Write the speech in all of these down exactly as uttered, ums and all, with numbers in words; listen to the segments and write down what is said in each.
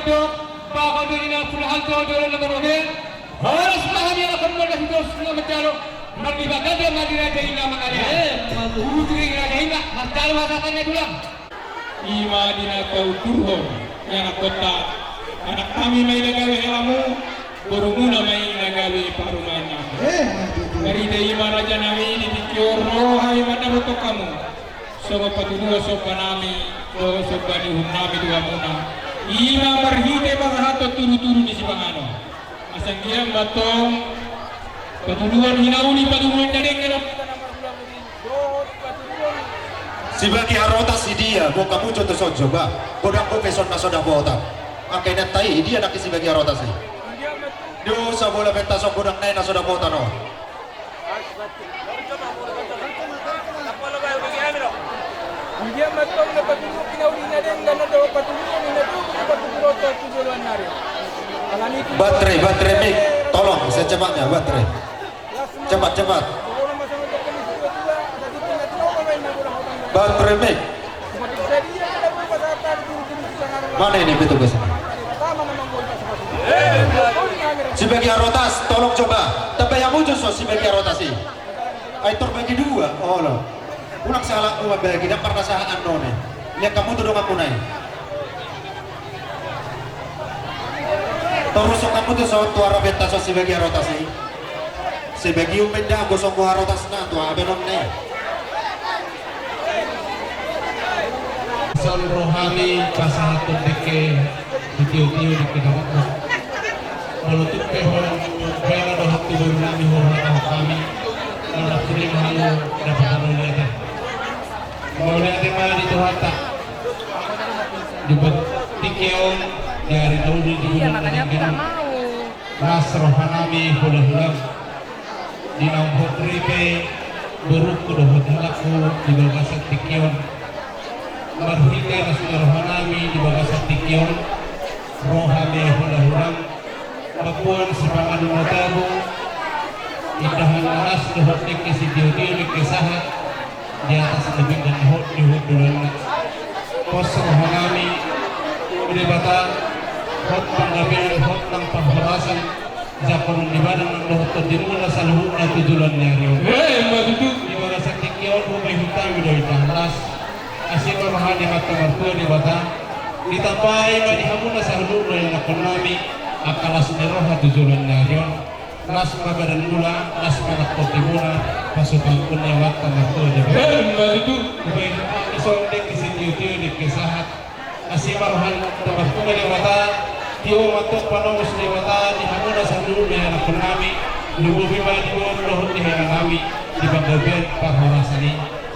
Pakon diri na pula hal tu jolo na manoge. Horas ma hami anak kami na hidos na manjalo. Marlipat ganda ma di raja i na mangalean. Eh, ma tutu. Uruti raja i na manjalo ma sasaran na tulang. Ima di na tauturhon ni anak kota. Anak kami ma i na gabe helamu. Borumuna ma i na gabe parumaen nami. Eh, ma tutu. Marhite ima raja nami di tingki on ro hami mandapothon hamu. Songon patuduhon somba nami dohot somba ni uhum nami tu hamuna. Ima marhite pasahathon tudutudu ni sipanganon. Asa anggiat ma antong patuduhon hinauli, patuduhon na denggan. Sibagi Harotas i dia, bongka muncul tu son jo ba. Godang dope son na so dapotan. Angka inanta i, i dia nangkin Sibagi Harotas i. Dosa bola pentason godang nai na so dapotan on. Anggiat ma antong na patuduhon hinauli na denggan na dohot patuduhon ni na tubu na patuduhon tu joloan nari. Alani tu. Batre, batre mik, tolong secepatnya batre. Cepat, cepat. Batre mik. Mana ini petugasnya? Sibagi Harotas, tolong coba. Tambai hamu jo so Sibagi Harotas i. Ai tor bagi dua, olo. Unang sahalakmu mambagi, ndang parnasahaan none. Lihat hamu tu donganmuna i. Torus hamu tu so, tu arah pentason Sibagi Harotas i. Sebagian mendang gosong gua rotasna tu abenon ne. Son rohami pasahathon dengke sitiotio dengke dapotna. Molo tung pe ho bela dohot tu boru nami ho hata hami. Molo sude ma hamu dapotan mauliate. Mauliate ma di Tuhanta. Di tingki on di ari tauli di bulan na denggan on. Las rohanami hulahulam di naung hot ripe borungku dohot halakku di bagasan tingki on. Marhite las ni rohanami di bagasan tingki on, roha ni hulahulam mamboan sipanganon na tabo. Indahan na las dohot dengke sitiotio dengke sahat. Di atas na denggan na hot di hundulanna. Pos rohanami tu Debata, hot panggabean, hot nang parhorasan, jangkonon ni badan nang dohot tondimuna saluhutna tu joloan ni ari on. Eh, ima tutu. Di bagasan tingki on, huhut hami do indahan las. Asi ma roha ni Amanta Martua Debata. Ditambai ma di hamuna saluhutna ianakkonnami angka las ni roha tu joloan ni ari on. Las ma badanmuna, las ma nang tondimuna, pasupasu ni Amanta Martua Debata. Ima tutu. Hubaen ma songon dengke sitiotio dengke sahat. Asi ma roha ni Amanta Martua Debata. Tio ma antong panongos ni Debata di hamuna saluhutna ianakkonnami. Lumobi ma di boru dohot di inanami di panggabean parhorasan i.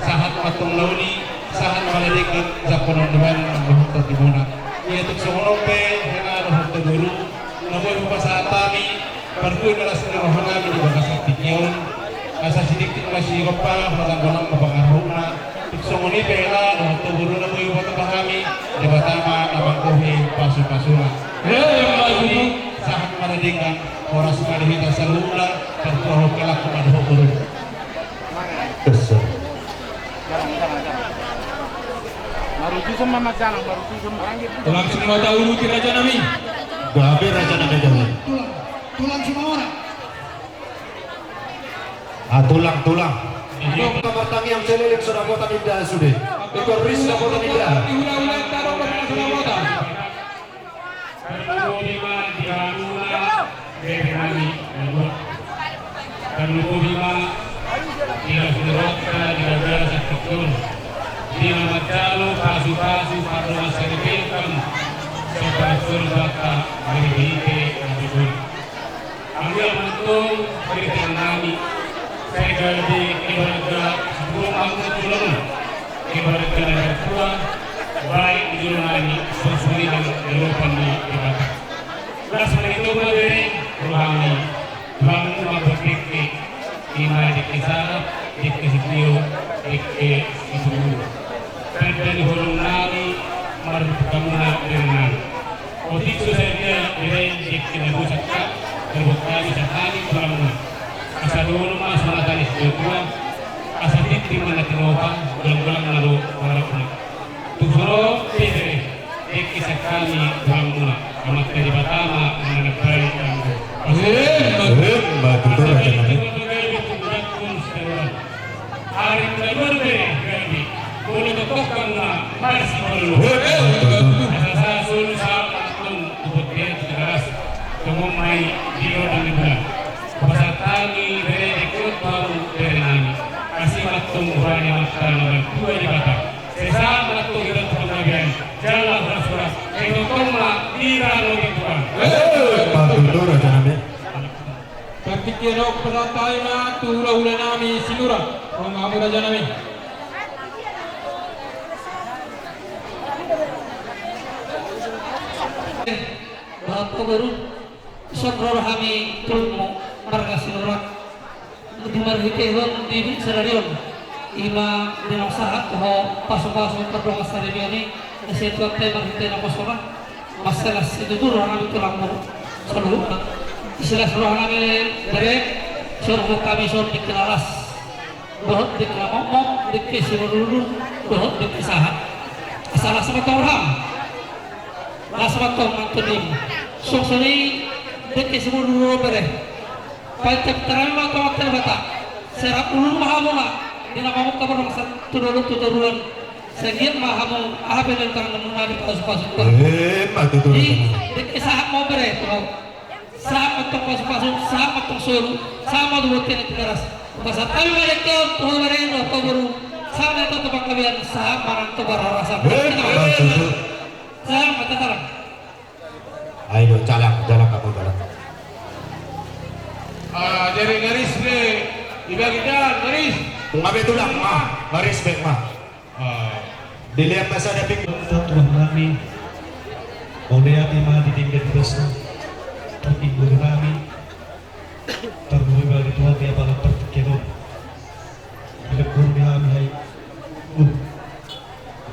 Sahat ma antong na uli, sahat ma na denggan jangkonon ni badan nang dohot tondimuna. Ia tung songon on pe inang dohot boru, na boi hupasahat hami parbue na las ni rohanami di bagasan tingki on. Asa sidikdikna sigompa, margolanggolang ma pangarahutna. Tung songon i pe inang dohot boru, na boi hupatupa hami, Debata ma na manggohi pasupasuna. Ima tutu. Sahat ma na denggan, horas ma di hita saluhutna, partuahon pe laku ma dohot boru. Esa. Tulang Sumawora, uruti raja nami. Gabe raja nami, gabe. Tulang, tulang Sumawora. Ah, tulang, tulang. Martangiang saleleng so dapotan indahan sude. Ingkon ris dapotan indahan. Di hula-hula tadong dapotan. Tarlumobi ma di hamuna bere nami na dua. Tarlumobi ma di las ni rohanta di bagasan tingki on. Di na manjalo pasupasu pardongansaripeon hamu. Sahat tu Debata marhite na denggan. Anggiat ma antong paripeon nami, sai gabe keluarga sibuang hamu tu joloan on, keluarga na martua, baik di joloan on, songon i nang di lopan ni Debata. Las ma di tongtong bere, rohami, rohami mamboan dengke, ima dengke sahat, dengke sitio, dengke sitio. Tanda ni holong nami, marhite hamuna bere nami. Otik so sadia dibaen dengke na boi sangkap, na boi hami sangkapi tu hamuna. Asa dohonon ma songon hata ni situatua, asa tintin ma na tinopa, golanggolang na do pangarahutna. Tung songon on pe bere, dengke sian hami tu hamuna. Emma tutu, rajanami. Ari na dua be gabe, molo tongtong ma marsimalulu. Emma tutu. Asa sahat solu sahat ma antong tu bontean Tigaras. Tongon ma i di godang ni bulan. Hupasahat hami bere di kota, berenami. Asi ma antong hurani amanta na martua Debata. Sai sahat ma antong hita tu panggabean. Jala horas-horas. Sai tongtong ma di rano ni Tuhan. Emma tutu, rajanami. Partingkian on hupasahat hami ma tu hula-hula nami Sinurat. Ro ma hamu, rajanami. Bapak Guru, songon hami tu marga Sinurat. Di marhitehon di sadari on, ima di na sahat ho pasu-pasu pardongan sadari on i, na sian Tuhanta i marhite na poso on, mansai las situtu roha nami tu hamu saluhutna. Asa las roha nami bere, songon hami songon dengke na las, dohot dengke na mokmok, dengke simarudur, dohot dengke sahat. Asa las ma antong roham. Las ma antong, mantun i. Songon i dengke simarudur bere. Painta-pinta nami ma tu Amanta Debata. Sai rap ulu ma hamu ma di na mamungka pardongan tu dolok tu toruan. Sai giat ma hamu aha pe na di tangan muna di pasu-pasu. Emma tutu. Di dengke sahat ma bere tu hamu. Sahat ma antong pasu-pasu, sahat ma antong solu, sahat ma tu bontean Tigaras. Hupasahat hami ma dengke on tu ho bere dohot ho boru. Sahat ma antong tu panggabean, sahat ma antong tu parhorasan. Emma tutu. Sahat ma antong. Ayo, jalang, jalang, kamu jalang. Ah, jadi ngaris be, ibagi jalan, ngaris. Nunga be tulang, ma, ngaris be, ma. Ah. Dilehon ma sada pik. Tuhan nami, mauliate ma di denggan basa, di boru nami, tarlumobi ma di Tuhan di apala partingkian on. Dilehon ma hami, hai. Uh.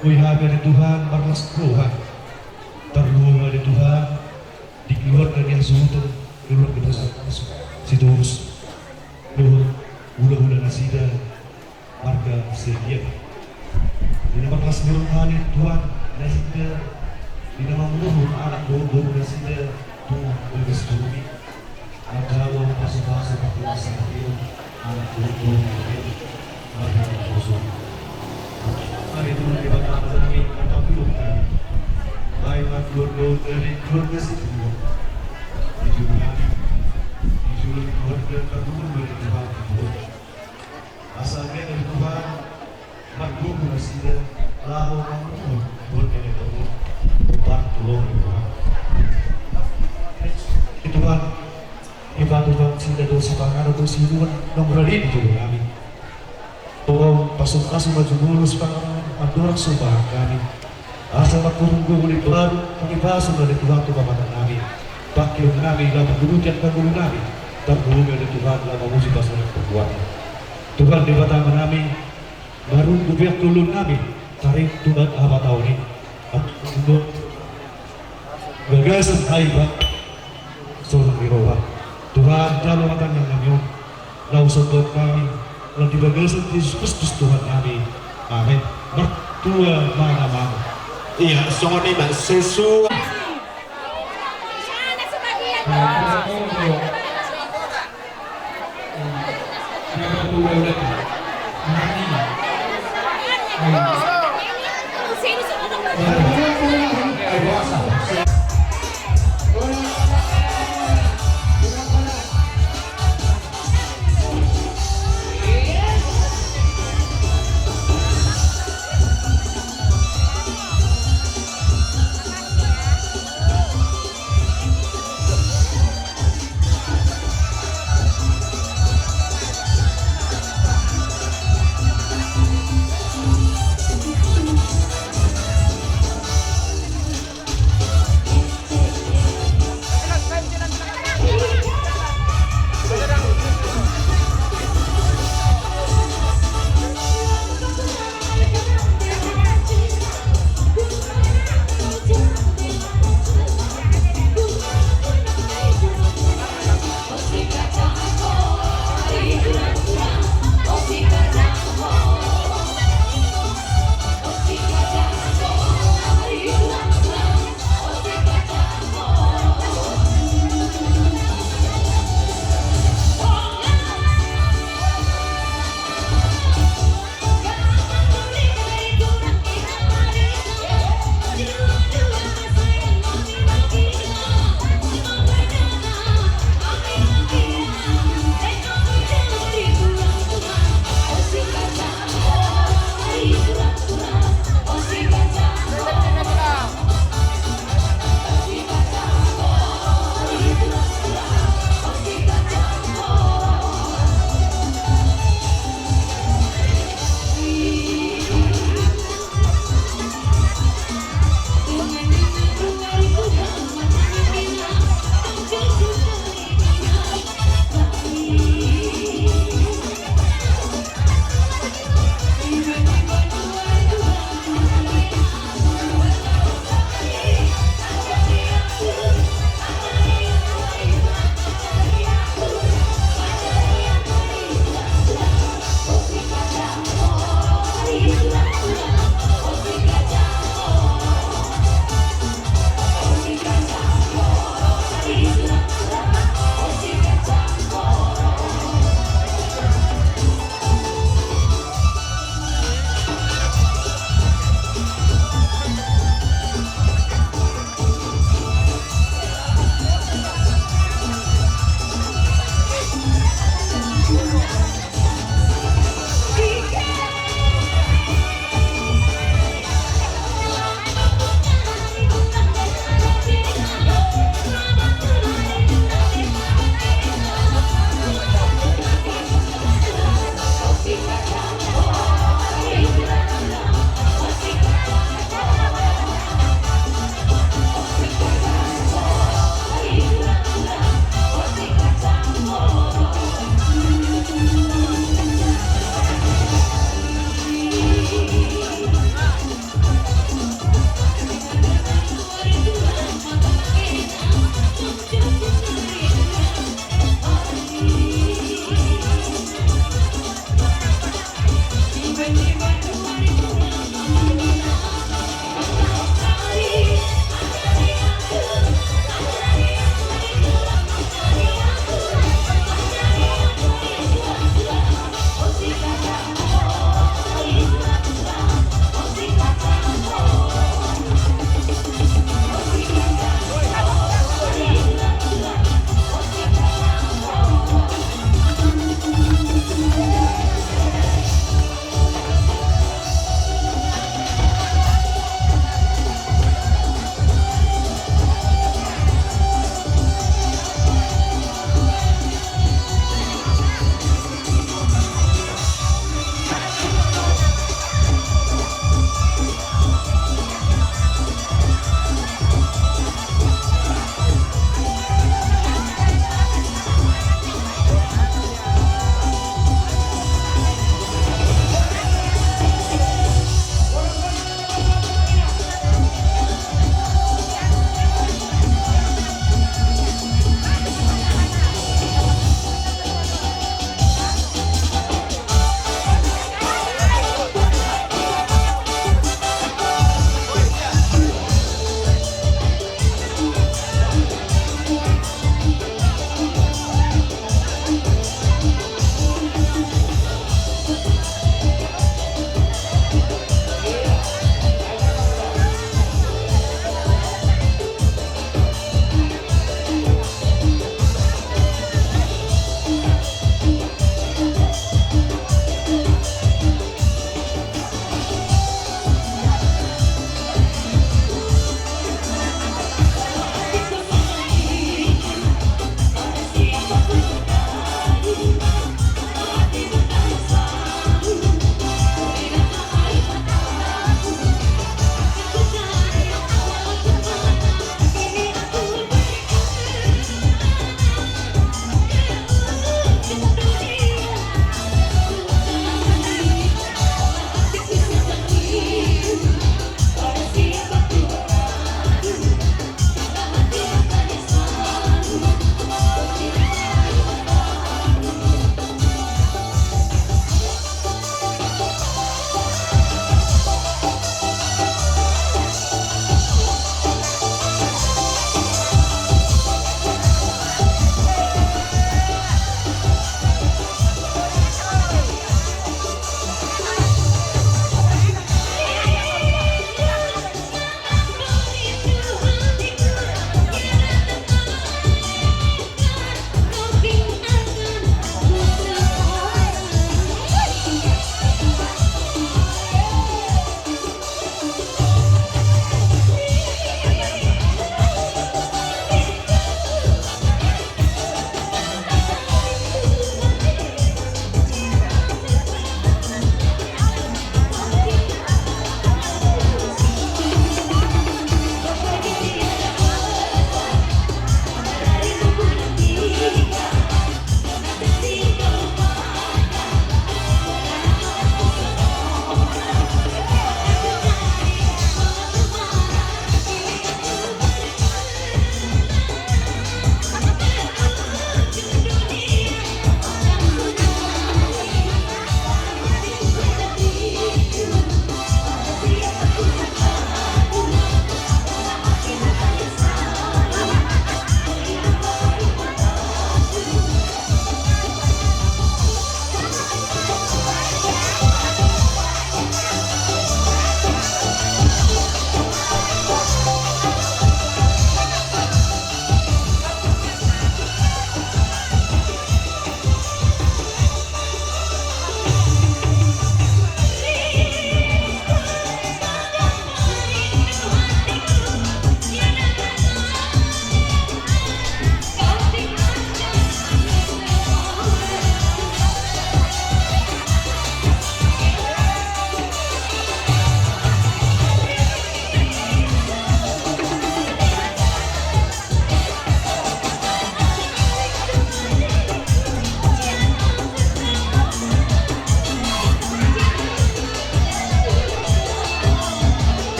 Boi hami di Tuhan marlas roha. Tarlumobi ma di Tuhan di keluarga ni hasuhuton, keluarga ni Sitorus. Dohot hula-hula nasida marga Siagian. Di na marlas ni roha ni Tuhan nasida, di na mamunuhon anak dohot boru nasida tu bagas jurumi. Manjalo pasu-pasu pardongan sadari on, anak dohot boru nasida, marga Sitorus. Ari Tuhan Debata nami, martanggung hami. Baen ma keluarga on dari keluarga Sitorus. Di julu nami, di julu ni keluarga, tarlumobi ma di Tuhan. Asa anggiat di Tuhan margogo nasida laho mamunuhon, buat nene toko, buat tulung di Tuhan. Di Tuhan, dipatupa nasida dohot sipanganon dohot siuduan, nunga rade di jolo nami. Tolong pasu-pasu ma jumolo sipanganon, mandorong somba hami. Asa mangkorhon gogo ni Tuhan, pake pasu ma di Tuhan tu pamatang nami. Pake on nami, laho manduduti angka ngolu nami. Tarlumobi ma di Tuhan, laho mamuji pasu ni perbuatan. Tuhan Debata ma nami, marungkil be angka ulaon nami, taringot tu hapataon i. Bagasan haiba, sonang ni roha. Tuhan, jalo ma tangiang nami on. Laho somba hami, lan di bagasan Jesus Kristus Tuhan nami. Amen. Martua ma hamu. Iya, songon i ma, sesuai.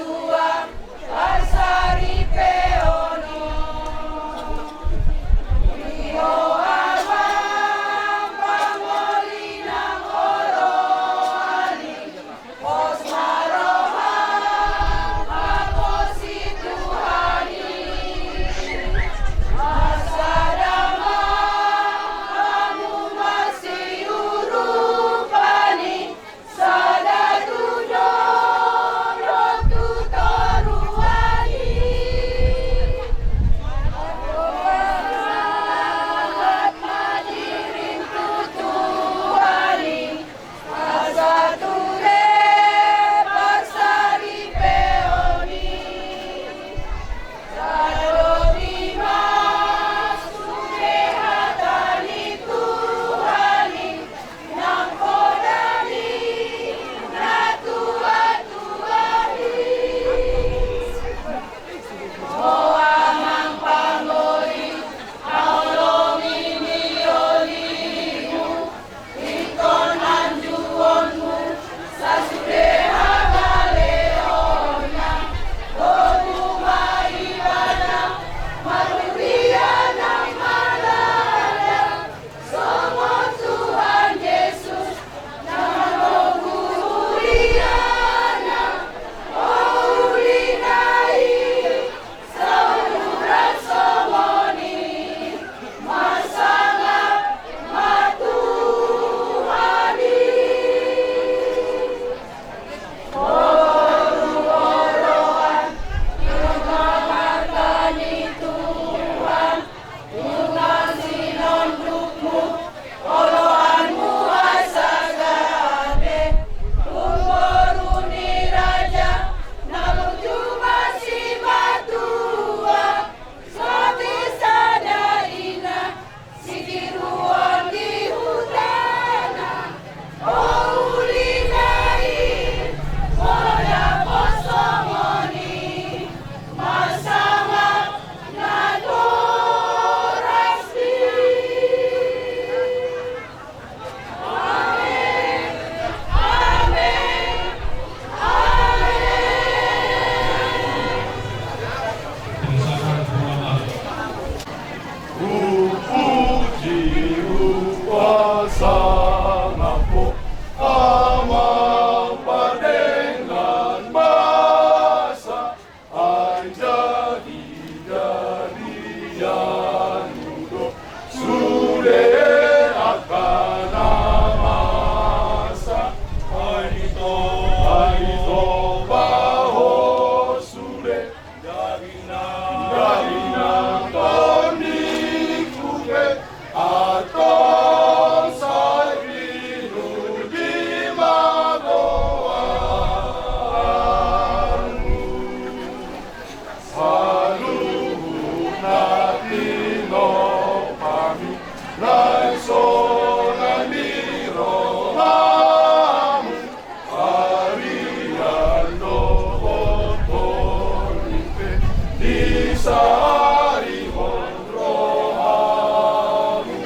Tuhan, parsaripeon i. Di ho Amang pangoli nang holong ni, pos ma roham, haposi Tuhan i. Asa damang hamu masiurupan i, sada tu dolok tu toruan i. Anggo pasahat ma dirim tu Tuhan i, asa ture parsaripeon i. Sadari ma sude hata ni Tuhan i, nang poda ni natuatua i. Ho Amang pangoli, holong ni olimu, ingkon anjuonmu sasude hagaleonna. Togu ma ibana marhuria nang malanda, songon Tuhan Jesus na manogu huriana. Uli na i, saluhut songon i, marsangap ma Tuhan i. Boru oloan, nunga hata ni Tuhan, nunga sinondukmu, oloanmu asa gabe, tung boru ni raja, na burju masimatua, sogot sada ina, sitiruon di hutana. Uli na i, molo dapot songon i, marsangap na toras i. Amen. Amen. Amen. Hupuji, hupasangap Ho Amang pardenggan basa. Ai jadi-jadi anu do sude angka na masa. Ai to, ai to baho sude. Jadi na, jadi na tondingku pe. Antong sai pinuji ma goarmu. Saluhutna tinopa mi, naeng sonang di rohamu. Arian dohot borngin pe, disarihon rohamu.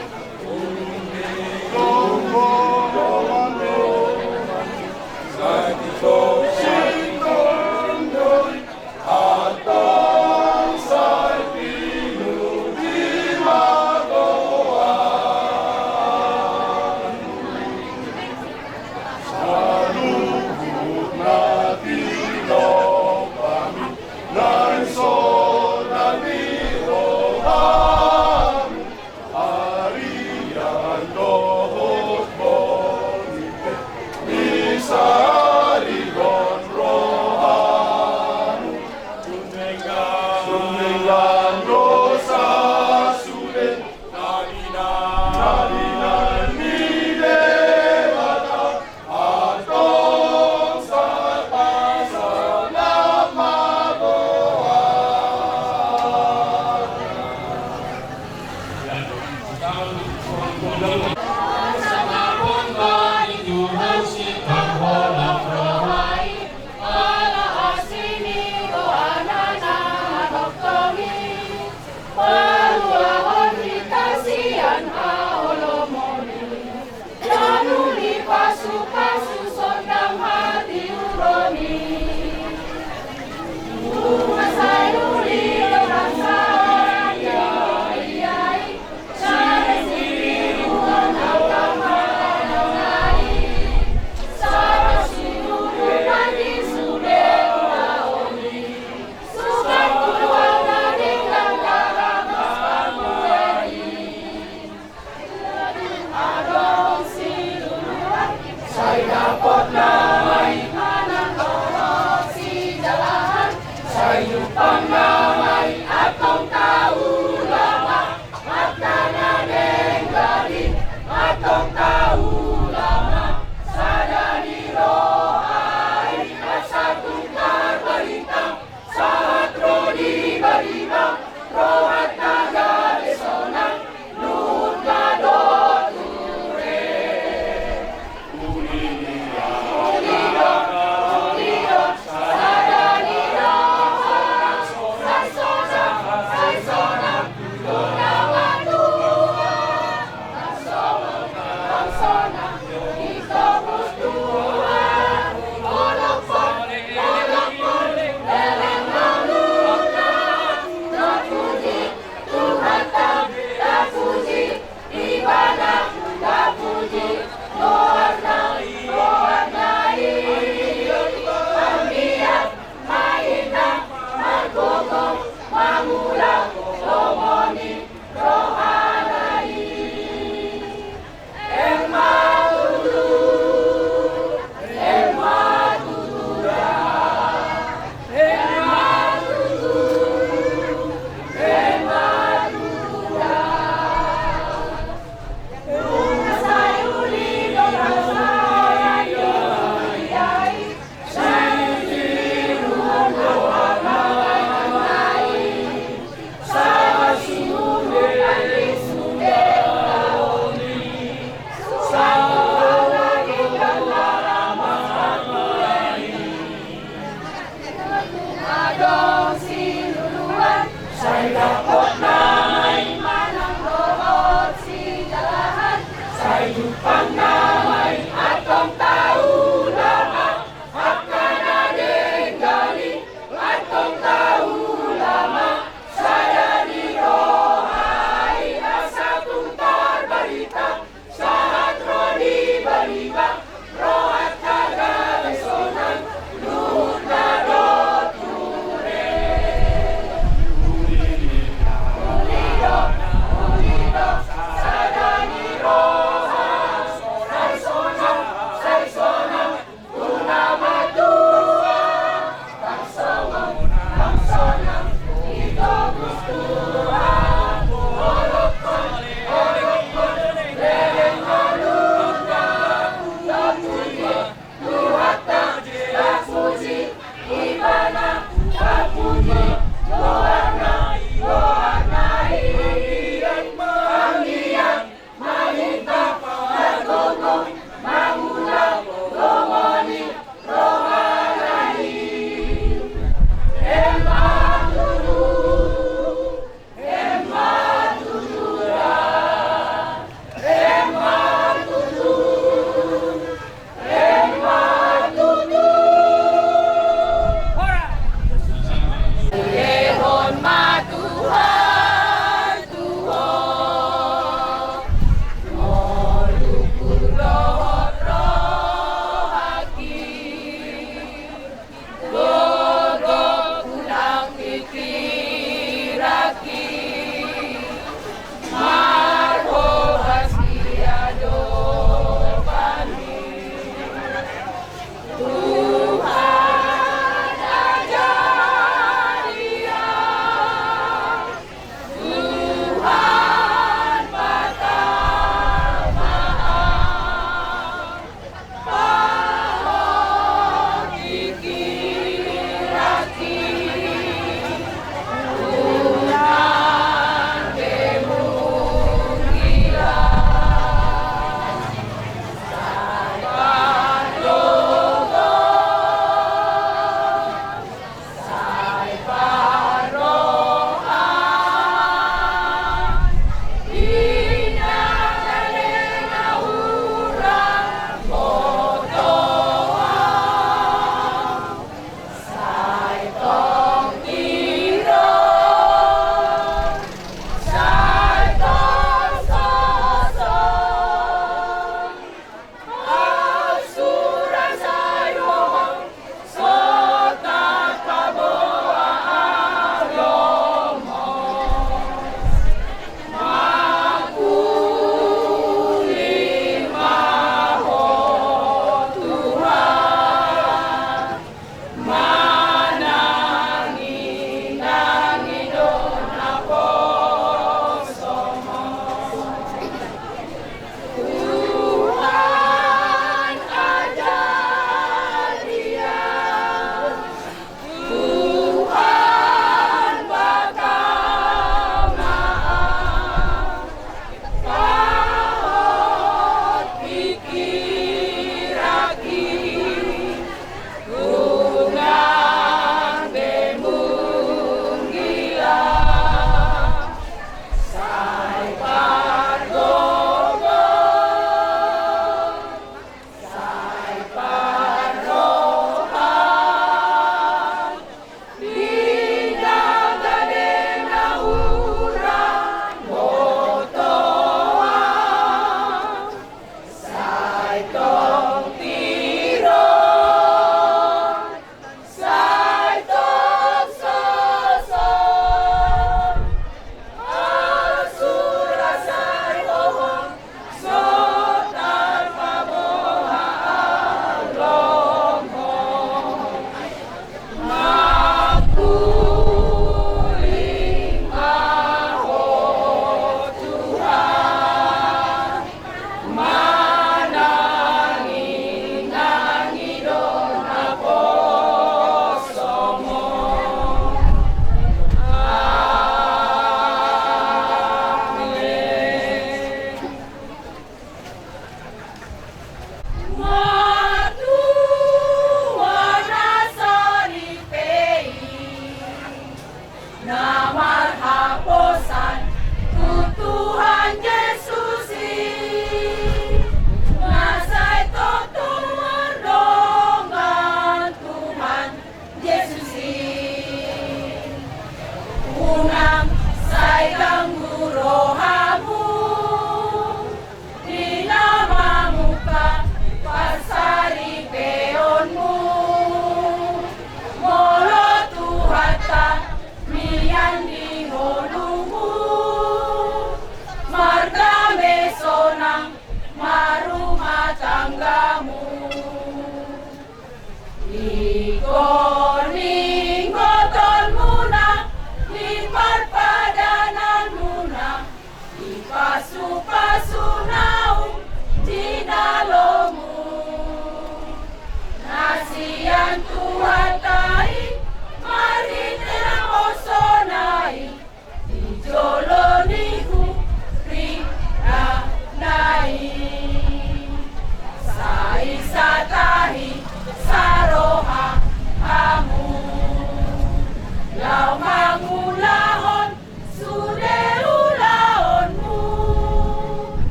Antong sai pinuji ma goarmu. Saluhutna tinopa mi, naeng sonang di rohamu. Arian dohot borngin pe, disarihon rohamu. Sumenggan, sumenggan do sasude, na binahen, na binahen ni Debata. Antong sai pasahat ma goarna. Paluahon hita sian haholomon i. Lalu dipasupasu sondang hatiuron i. Adong siluluan, sai dapot nama i manang dohot sijalahan, sai jumpang nama i antong taula ma, angka na denggan i antong taula ma, sada ni roha i asa tung tarbarita. Sahat ro di baliba, rohanta gabe sonang, luhutna do ture.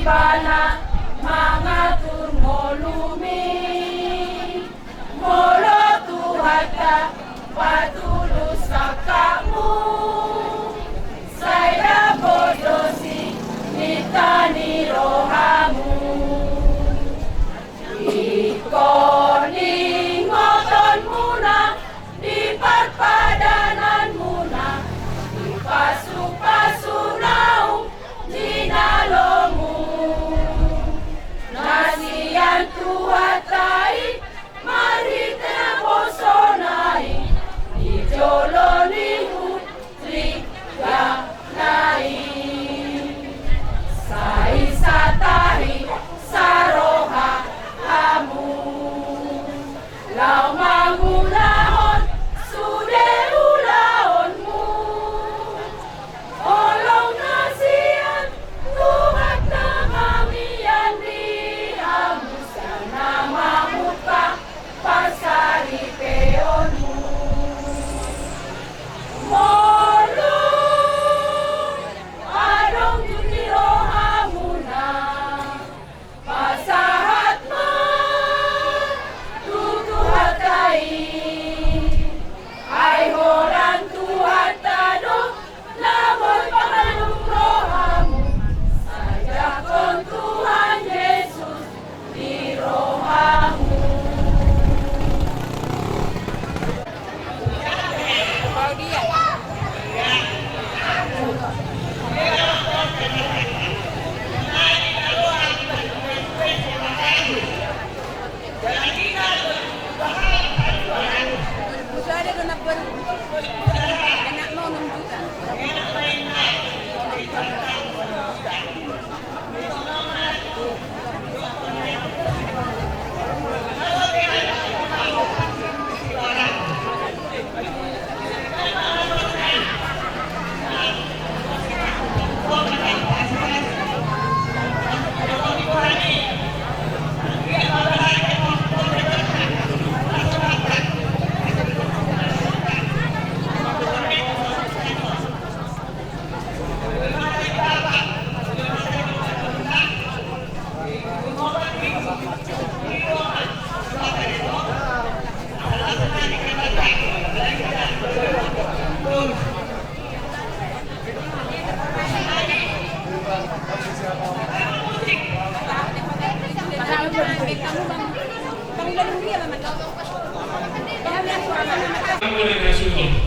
Ibana mangatur ngolumi. Molo Tuhanta patulus sangkapmu, sai dapot do sininta ni rohamu. Ingkon ingotonmuna di parpadananmuna, di pasupasu naung ninalomu. Na sian Tuhanta i marhite naposona i, di jolo ni huria na i, sai satahi saroha hamu. Laho mangulahon sude ulaonmu. Holong na sian Tuhanta ma mian di hamu, sai na mamungka parsaripeonmu. Molo adong jut ni rohamuna, pasahat ma tu Tuhanta i. Ai holan Tuhanta do na boi mangalului rohamu, sai jangkon Tuhan Jesus di rohamu.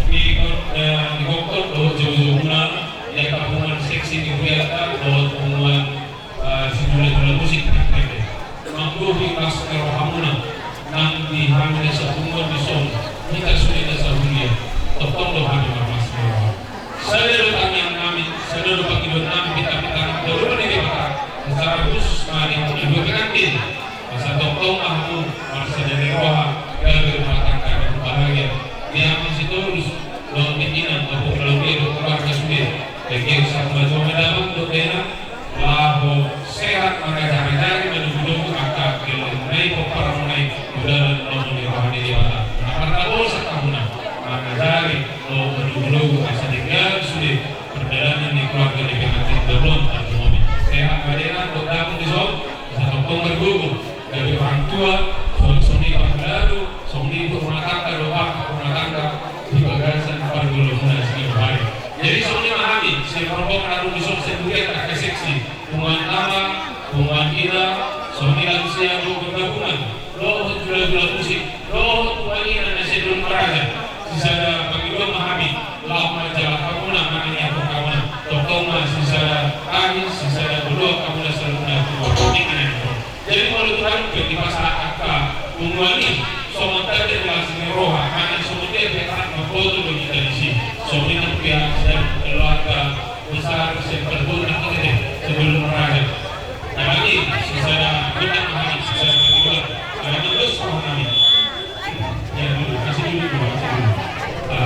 Di, eh, di Bogor, dohot jauh-jauhna, ya, gabungan seksi di Buyaka, dohot punguan, eh, sijula-jula musik di P P. Manggohi las ni rohamuna, nang di hami na sapunguan dison, hita sude na sahuria, tongtong do hami marlas ni roha. Sada do tangiang nami, sada do pangidoan nami, pita-pita na dohot ni Debata, secara khusus, ma di hamu na dua pengantin. Asa tongtong ma hamu marsada ni roha, gabe rumah tangga na bahagia. Di hami Sitorus, dohot di inang, dohot keluarga, dohot keluarga sude. Dengke sahat ma jolo damang dohot dainang, laho sehat mangajari-ajari, manogu-nogu angka gellengmuna i, pomparanmuna i, tu dalan lomo ni roha ni Debata. Na parna bolsat hamuna mangajari dohot manogu-nogu asa denggan sude pardalanan ni keluarga ni pengantin dohot parjolo. Sehat ma dainang dohot damang dison. Asa tongtong margogo, gabe orang tua, songon i panggabean, songon i ibu rumah tangga, dohot bapak rumah tangga, di bagasan pargaulanmuna sian on tu ari. Jadi songon i ma hami, sian rombongan na adong dison, sian Buyaka, angka seksi, punguan ama, punguan ina, songon i lansia dohot pargabungan, dohot jula-jula musik, dohot punguan ina na sian Dolok Maraja. Sisada pangidoan ma hami, laho manjaha hamuna, manangiangkon hamuna. Tongtong ma sisada tahi, sisada baloan hamuna saluhutna tu borngin i. Jadi molo Tuhan pe dipasahat angka punguan i, songon tanda ni las ni roha, manang songon dia pe anak mamboto do hita disi. Songon i nang pihak sian keluarga besar sian parboru nangkin i, sian Dolok Maraja. Alani sisada gondang ma hami, sisada pangidoan. Alani dos ma hami. Ya, duduk. Kasih duduk dulu, kasih duduk. Ah,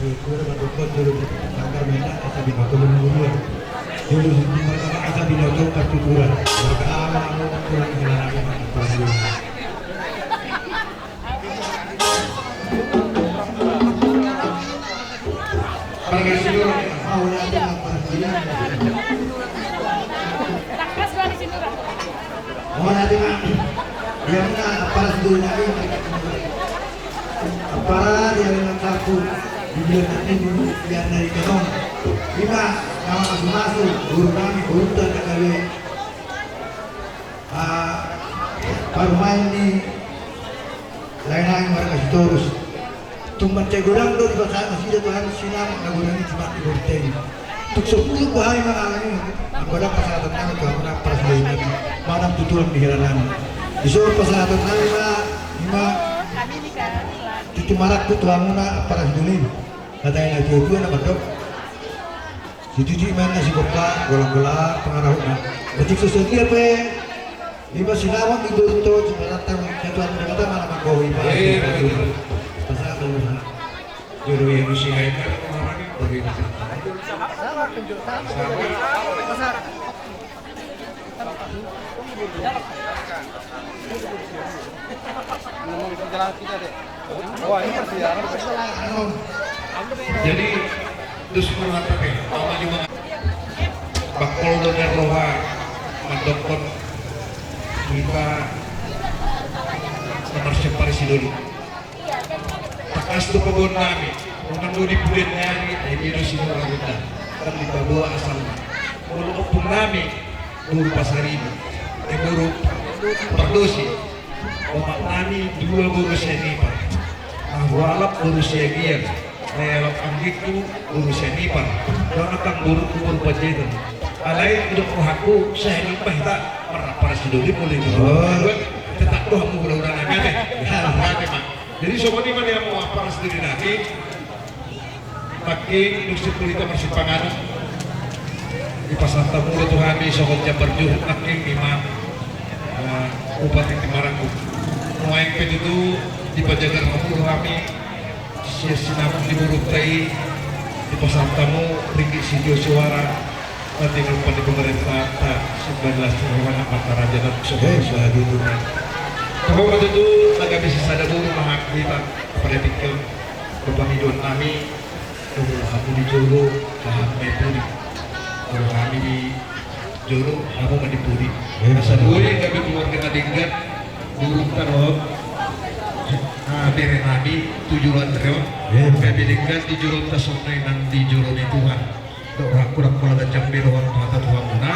Jolo mandok jolo sanggar mena asa binoto lima bulan. Jolo sanggar mena asa binoto empat bulan. Maka ama anu tulang hilang lagi. Marga Sinura. Mauliate ma. Ia muna aparan sidoli nami. Aparan dia dengan sapu di bulan nanti dia dari kenong. Ima nama masu-masu guru nami guru dan kami. Ah, parumaen ni lae-lae marga Sitorus. Tung mansai godang do dipasahat nasida tu hami sinamot na godang i, simak di borteni. Tung so pulung do hami mangalami, anggo dang pasahaton nami tu hamuna aparan sidoli nami manang tu tulang ni hela nami. Dison pasahaton nami ma, ima tintin marangkup tu hamuna aparan sidoli. Hata ni na tua-tua na mandok. Sititi ma na sigompa, golang-golang pangarahutna. Berarti so sadia pe. Ima sinamot ni boru to, jumpa datang, satu hari datang mana manggohi, Pak. Eh, betul. Pasal tu sana. Jolo yang usia itu, orang ini bagaimana? Jadi, dus mengatakan, mama juga bakul dengan roha, mandokon kita nomor separ sidoli. Tangkas do paboaon nami, unang do di pudian ni ari, ai i do sinura gondang, kan di paboa asalna. Molo ompung nami, boru Pasaribu, eh, boru Pardosi, omak nami dua boru Sianipar, na hualap boru Siagian, na ialap anggingku boru Sianipar, dongan tang boru, boru Panjaitan. Alai didok rohangku, sahali ma hita marapar sidoli mulai di tetap do hamu hula-hula nami ate. Ate ma. Jadi songon i ma di hamu aparan sidoli nami. Nangkin dung simpul hita marsipanganon, dipasahat hamu do tu hami songon jambar juhut nangkin ima, eh, Bupati Timbarangkup. Nuaeng pe tutu dipajagar hamu do hami sian sinamot ni borunta i, dipasahat hamu ringgit sitio suara. Nanti lupa di pemerintah tak sembilan belas orang apa raja dan sembilan belas itu. Pokoknya itu agak bisa sada boru mahak kita pada pikir. Pangidoan nami, molo hamu di jolo, hami ma i pudi. Molo hami di jolo, hamu ma di pudi. Asa boi gabe keluarga na denggan, di urung tano, ah, bere nami tu joloan on. Gabe denggan di joloanta songon i nang di jolo ni Tuhan. Dok rohangku dang pola ganjang be dohot hata tu hamuna.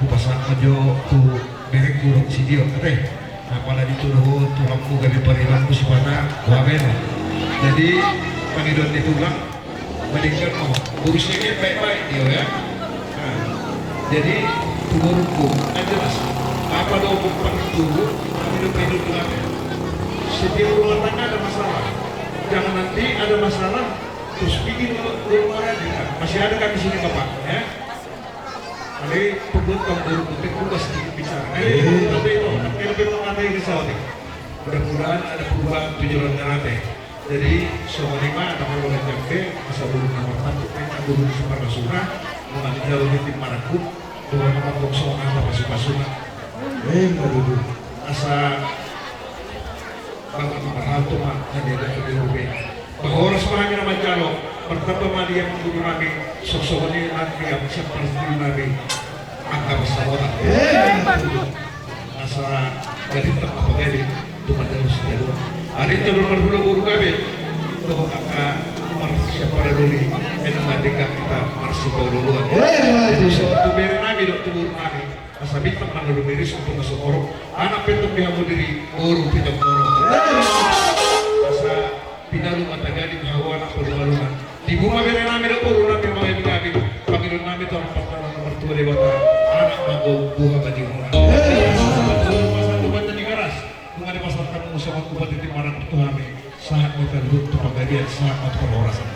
Hupasahat ma jo tu berengku dohot si Dio, ate. Apala dituduhon tulangmu gabe paribanku sipata, boha be ma. Jadi pangidoan ni tulang, madenggan ma ho. Boru Siagian baik-baik dia ya. Nah, jadi tu borungku kan jelas. Apa do ompung pangituru, kami do paido tu ate. Setiap rumah tangga ada masalah. Jangan nanti ada masalah terus bikin rumah lagi. Nah, masih ada kami sini Bapak ya. Alai pembuat kaum burung putih pun sedikit bicara. Eh, tapi itu, tapi lebih mengenai risau nih. Mudah-mudahan ada perubahan tujuan dan ate. Jadi, songon i ma, ada perlu ada jambe, masa burung nomor satu, kita burung separasuna, mengajar di tim Marakup, burung nomor kosong, ada pasu-pasuna. Eh, enggak dulu. Asa Bapak marhalto ma, na diajarhon di rube. Ba horas ma hami na manjalo, martamba ma di hamu guru nami, songon i nang di hamu sian parsidoli nami, angka pansamotan. Asa gabe tamba pagari, tu manjalo sitadoan. Ari tadol marhula boru gabe, dohot angka marsiparadoli, ena mandeka kita marsipaolo-oloan. Jadi songon tu bere nami dohot tu boru nami. Asa bintang na lumiris untuk masuk orok, anak petung di hamu diri, boru petung orok. Asa pinalu mata gading hawa anak palu-paluna. Di buma bere nami do boru nami mangai di kami, pangidoan nami tu anak partana nomor dua Debata, anak manggo buha bajingona. Asa tu banta ni garas. Nunga dipasahat hamu songon bupati Timbarangkup tu hami, sahat ma tu panggabean, sahat ma tu parhorasan.